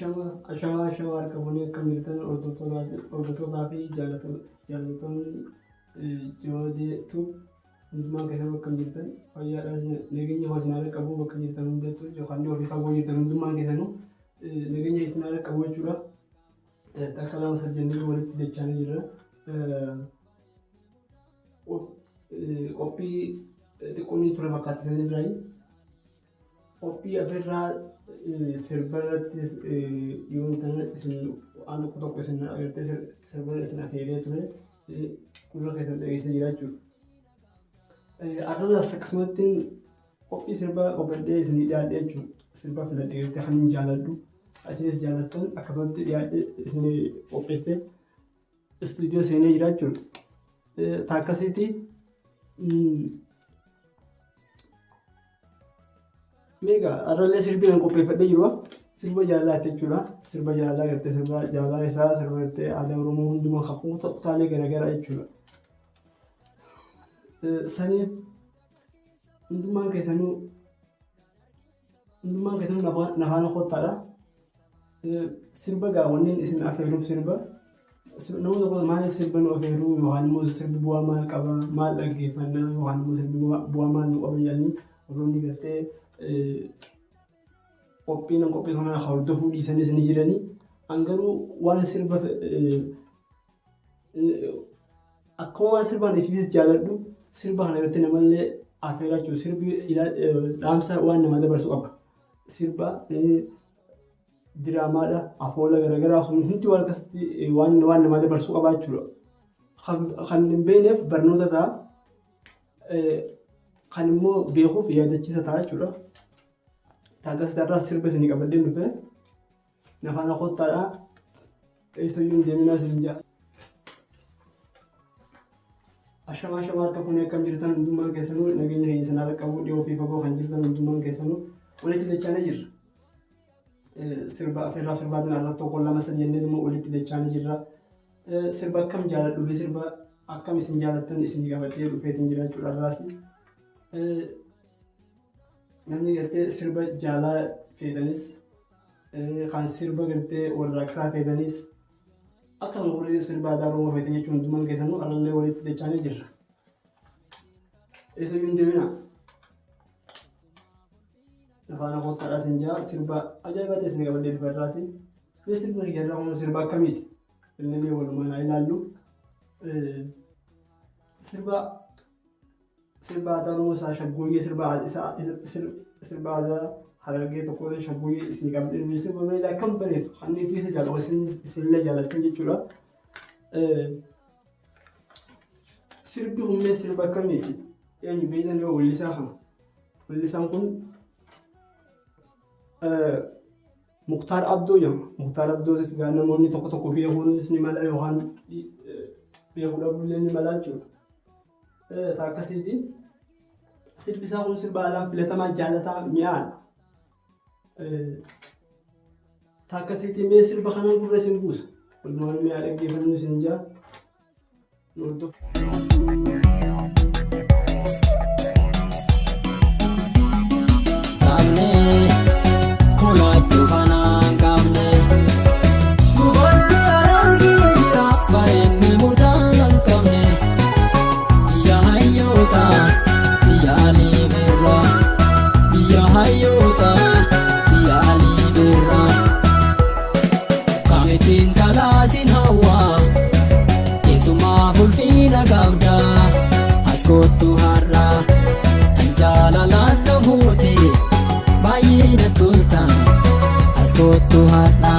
Ashama ashama ashama harka fuunee akkam jirtan hordoftootaa fi jaallattoonni Jawadee Tube hundumaa keessanuu akkam jirtan fayyaadhaa nageenya koo isin haa qabu bakka jirtan hundattuu yookaan ofii fagoo jirtan hundumaan keessanuu nageenya isin haa qabu jechuudha. Takka lama sadii jennee walitti dachaanii jirra. Qophii xiqqoon ture fakkaatti isinirraayi. Qophii afirraa sirba irrattis dhiyoon tana isin waan tokko tokko isin agartee sirba isin afeeree ture gurra keessan dhageessee jira jechuudha. Arraas akkasumatti qophii sirbaa qophadhee isinii dhiyaadhe jechuudha. Sirba filadhee gartee kan hin jaaladhu isinis jaalattan akkasumatti dhiyaadhe isinii qopheessee istuudiyoo seenee jira jechuudha. Taakkasiiti. Meeqa har'allee sirbi kan qopheeffadhee jiru sirba jaalalaati jechuudha. Sirba jaalalaa gartee sirba jaalalaa isaa sirba gartee aadaa Oromoo hundumaa kan kutaalee garaagaraa jechuudha. Saniif hundumaan keessanuu Hundummaan keessanuu na faana kottaadha. Sirba gaa wanneen isin afeeruuf sirba nama tokko maaliif sirba nu afeeruu yookaan immoo sirbi bu'aa maal qaba maal dhaggeeffanna yookaan immoo sirbi bu'aa maal nu qaba jedhanii warroonni gartee qophii nan qophii kana hordofuu dhiisanis ni jiranii. An garuu waan sirba Akkuma waan sirbaan ifiis jaaladhu sirba kana irratti namallee afeeraa jechuudha. Sirbi dhaamsa waan namaa dabarsu qaba. Sirba diraamaadha, afoola garaagaraa sun hundi waan akkasitti waan namaa dabarsu qaba jechuudha. Kan hin beekneef barnoota ta'a. Kan immoo beekuuf yaadachiisa ta'a jechuudha. Taaggas irraa sirba isinii qabadheen dhufe. Na faana kottaadha. Eessayyuu hin deeminaa isin ja'a. Ashamaa ashamaa harka fuunee akkam jirtan hundummaan keessanuu nageenya keenya isin haa qabu dhiyoo fi fagoo kan jirtan hundummaan keessanuu walitti dachaanee jirra. Sirba afeerraa sirbaatiin irra tokko lama sadi jennee immoo walitti dachaanee jirra. Sirba akkam jaaladhu fi sirba akkam isin jaalattan isin qabadhee dhufeetiin jira jechuudha irraas. Namni gartee sirba jaalaa feetanis kan sirba gartee warraaqsaa feetanis akkasuma warri sirba aadaa Oromoo feetan jechuun hundumaan keessanuu arallee walitti dachaanee jirra. Eessayyuu hin deeminaa. Afaana koottaadhaa sin jaa sirba ajaa'ibaa ta'e isin qabadhee dhufe irraas. Mee sirba kiyya irraa kun sirba akkamiiti? Inni mee walumaan haa ilaallu. Sirba Sirba aadaa Oromoo isaa shaggooyyee sirba isaa sirba aadaa Harargee tokko shaggooyyee isin qabdee sirba bareedaa akkam bareedu kan inni isa jaalatu isin isinillee jaallattan jechuudha. Sirbi kun mee sirba akkamiiti? Eenyu beektan yoo weellisaa kana? Weellisaan kun Muktaar Abdoo jedhama. Muktaar Abdootis gaa namoonni tokko tokko beekuunis ni mala yookaan beekuu dhabuullee ni mala jechuudha. Ta akkasiiti. Sirbi isaa kun sirba haalaan filatamaa jaalataa mi'aadha. Ta akkasiiti mee sirba kanaan gurra isin buusa. Walumaan mi'aa dhaggeeffannu isin jaa. Nu hordofa. Qabne kulaachuu fanaan qabne dubarri harargee jira bareenni mudaa hin qabne biyya hayyoota biyya alii birraa biyya hayyoota biyya alii birraa kamittiin talaasin hawwaa keessumaa fulfiina qabda as kottu har'a kan jaalalaan nu buute baay'ee na tolta as kottu har'a.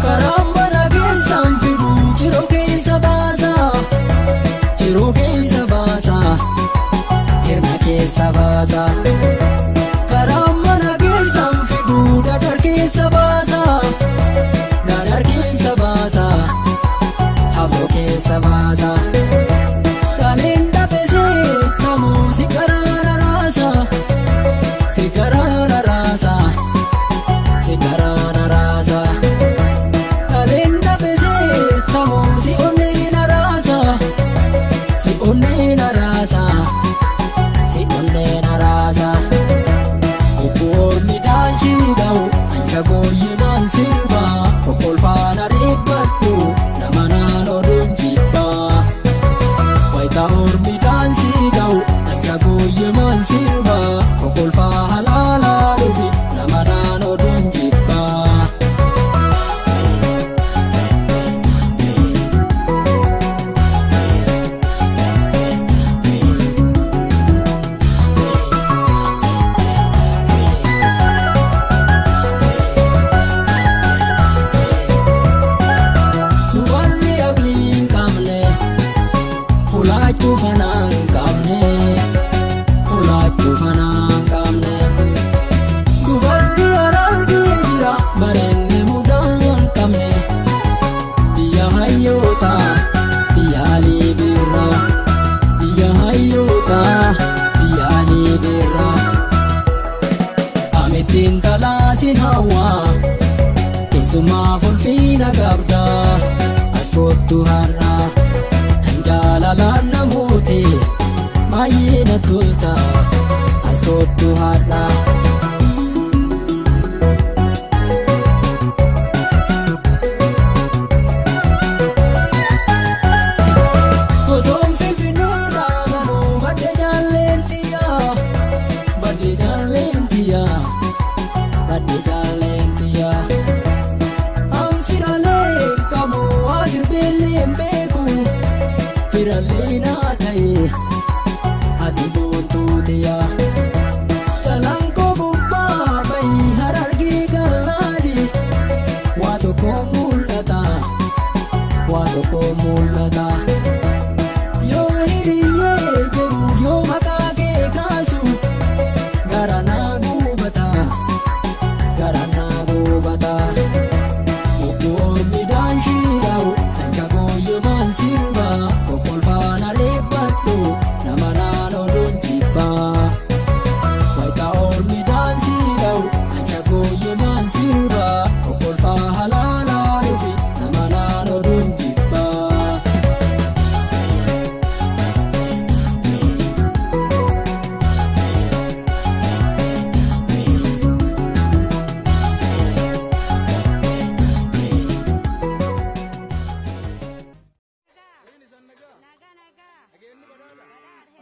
Karaa mana keessaan figu jiruu keessa baasa jiruu keessa baasa. Hirna keessa baasa. Karaa mana keessaan fiduu dadar keessa baasa. Dadar keessa baasa. Haboo keessa baasa. Kaleen dhabesee namuu si garaa raraasa. Si garaa raraasa. Si garaa raraasa. Kaleen dhabesee namuu si onnee raraasa. Si onnee. Olaachuu fanaan qabne, olaachuu fanaan qabne. Dubarri Harargee jira bareenni mudaan qabne. Biyya hayyoota, biyya Alii Birraa, biyya hayyoota, biyya Alii Birraa. Amittiin talaatiin hawaa, keessumaa fulfiina qabda. As kottu har'aa, kan jaalalaan namooti, baay'ee na tolta. As kottu har'aa. Otoon Finfinneerraa galuu badde jaalleen xiyyaa, badde jaalleen xiyyaa, badde jaalleen xiyyaa. An firaalee qabu asirbeellee hin beeku, firaalee naa ta'e ati boontuu xiyyaa. Calanqoo gubbaa bayii Harargee gallaadi, waa tokko mul'ata, waa tokko mul'ata. Yoo hiriyyee jedhu yoo maqaa kee kaasu gara naa gubata, gara naa gubata. Obbo Ormi daanshiraa'u dhanka gooyyemaan sirba kokkolfaana leebbadhu nama naannoo jibbaa. Wayita Ormi daansiidhaa'u dhanka gooyyemaan sirba kokkolfaa halaalaa dhufi nama naannoo jibbaa.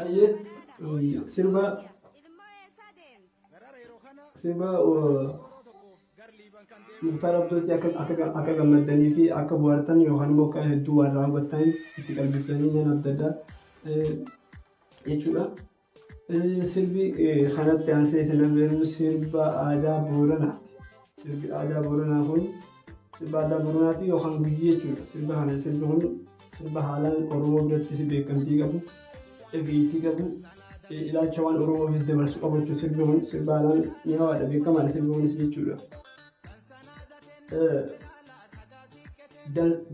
Ayyee, sirba Muktaar Abdootti akka gammaddanii fi akka bohaartan yookaan immoo akka hedduu waan raawwattan itti qalbifsanii nan adda addaa jechuudha. Sirbi kanatti aansee isin affeeru sirba aadaa Booranaati. Sirbi aadaa Booranaa kun sirba aadaa Booranaati yookaan Gujii jechuudha. Sirba kana sirbi kun sirba haalaan Oromoo birattis beekamtii qabu, dhageettii qabu, ilaalcha waan Oromoofis dabarsu qabu jechuudha. Sirbi kun sirba haalaan mi'aawaadha, beekamaadha sirbi kunis jechuudha.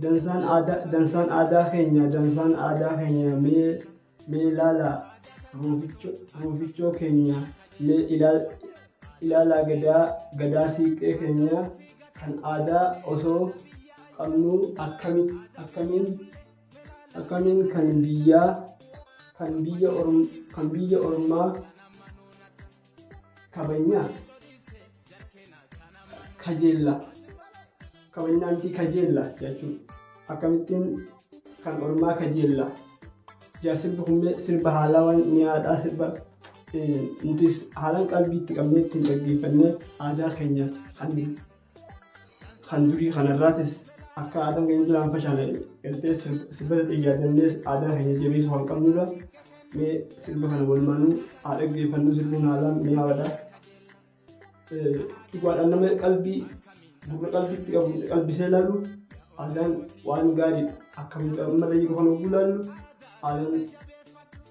Dansaan aadaa keenya mee ilaalaa ruufichoo keenya mee ilaalaa gadaa siiqqee keenya kan aadaa osoo qabnuu akkamiin kan biyya ormaa kabajnaa kajeella, kabajnaa miti, kajeella jechuudha. Akkamittiin kan ormaa kajeella? Jaa sirbi kun sirba haalawwan mi'aadhaa, sirba nutis haalaan qalbii itti qabnee ittiin dhaggeeffannee aadaa keenya kan durii kanarraatis akka aadaan keenya duraan fashaane galtee sirba yaadannee aadaa keenya jabeessuu kan qabnudha. Mee sirba kana walumaanuu haa dhaggeeffannu, sirbuun haalaan mi'aawaadha. Dhugaadhaan nama qalbii gurra qalbiitti qabu qalbisee ilaalu aadaan waan gaariidha. Akkamitti ammallee yeroo kana oguu ilaallu aadaan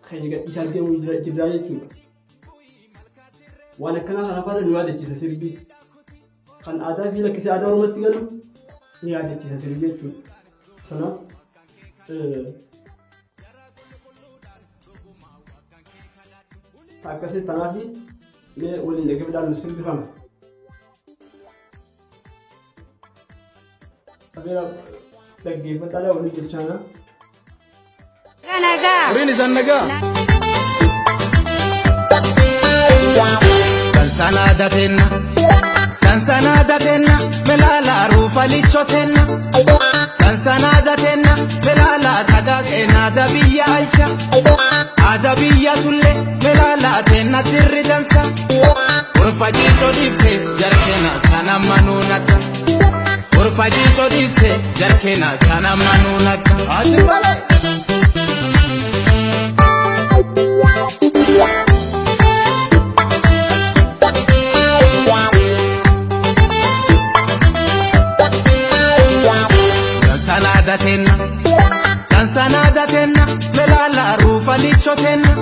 keenya gadhiisaa deemuu jirraa jechuudha. Waan akkanaa kana faana nu yaadachiisa sirbi. Kan aadaa fi lakkisee aadaa Oromootti galu ni yaadachiisa sirbi jechuudha. Sanaaf akkasii tanaaf mee waliin dhaggeeffadhaan sirbi kana. Afeera dhaggeeffadhaa waliin jechaana. Firiin isaan nagaa. Dansaan aadaa teenna. Dansaan aadaa teenna. Melaala ruufa lichoo teenna. Dansaan aadaa teenna. Melaala sagaa seenaa aadaa biyya alcha. Aadaa biyya sullee. Melaala teenna tirri dansa. Gorfa jiitoo dhiifte jarkeena kana manuu nakka. Gorfa jiitoo dhiiste jarkeena kana manuu nakka. Ati malee. Dansaan aadaa teenna. Dansaan aadaa teenna. Melaala ruufa Ruufa lichotenna.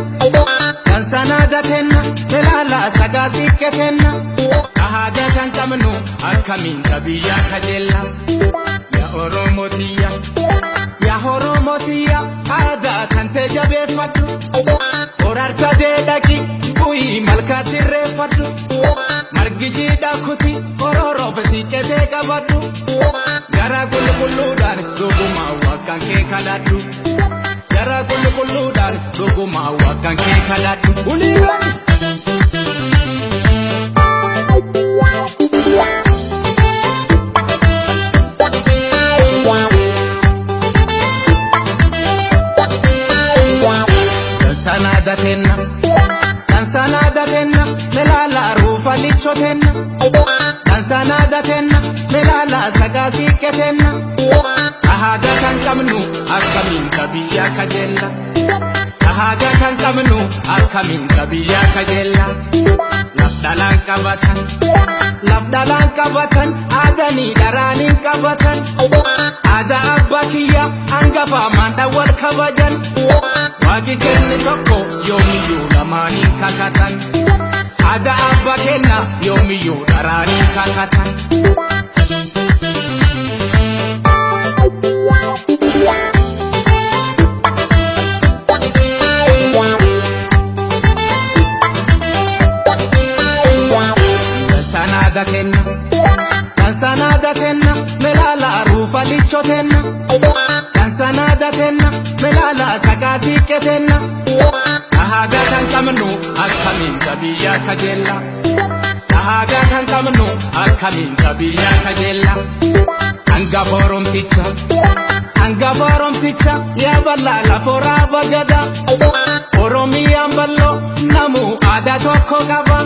Dansanaada tenna melaala sagaa siiqqetenna. Aadaa kan qabnu akkamiin biyya kajeella. Yaa Oromootiya yaa Oromootiya aadaa kan ta'e jabeeffadhu. Horaarsa deedhaqi bu'ii malkaatti irreeffadhu. Margi jiidhaa kuti ororoof siiqqetee qabadhu. Gara qulqulluudhaan dhugumaa waaqaan kee kadhadhu. Gara qulqulluudhaan dhugumaa waaqaan kee kadhadhu. Uliiwwan. Dansanaada tenna dansanaada tenna melaala ruufa lichotenna. Dansanaada tenna melaala sagaa siiqqetenna. Aadaa kan qabnu akkamiin biyya kajeella. Aadaa kan qabnu akkamiin biyya kajeella. Laf dhalaan qabatan laf dhalaan qabatan aadanii dharaaniin qabatan. Aadaa abbaa kiyya hangafa maandhaan wal kabajan. Waaqni kenne tokko yoomiyyuu lamaaniin kakatan. Aadaa abbaa kenna yoomiyyuu dharaaniin kakatan. Dansanaada tenna dansanaada tenna melaala ruufa lichotenna. Dansanaada tenna melaala sagaa siiqqetenna. Aadaa kan qabnu akkamiin biyya kajeella. Aadaa kan qabnu akkamiin biyya kajeella. Hangafa Oromticha hangafa Oromticha yaa bal'aa laforaa bagada. Oromiyaan bal'oo namu aadaa tokko qaba.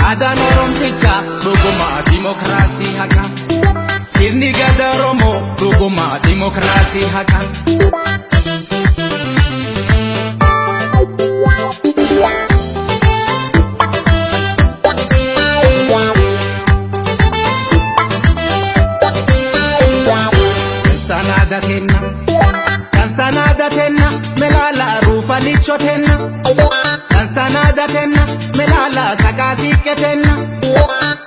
Aadaan Oromticha dhugumaa dimokiraasii haqa. Sirni gada Oromoo dhugumaa dimokiraasii haqa. Dansanaada tenna dansanaada tenna melaala ruufa lichotenna. Dansanaada tenna melaala sagaa siiqqetenna.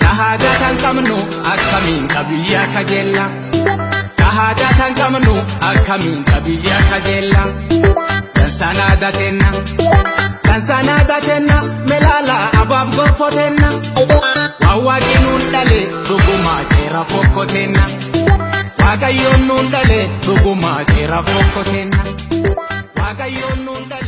Aadaa kan qabnu akkamiin biyya kajeella. Aadaa kan qabnu akkamiin biyya kajeella. Dansanaada tenna dansanaada tenna melaala abaaf gorfotenna. Waan waaqni nuun dhale dhugumaa jeera fokkotenna. Waaqayyoon nuun dhale dhugumaa jeera fokkotenna. Waaqayyoon nuun dhale.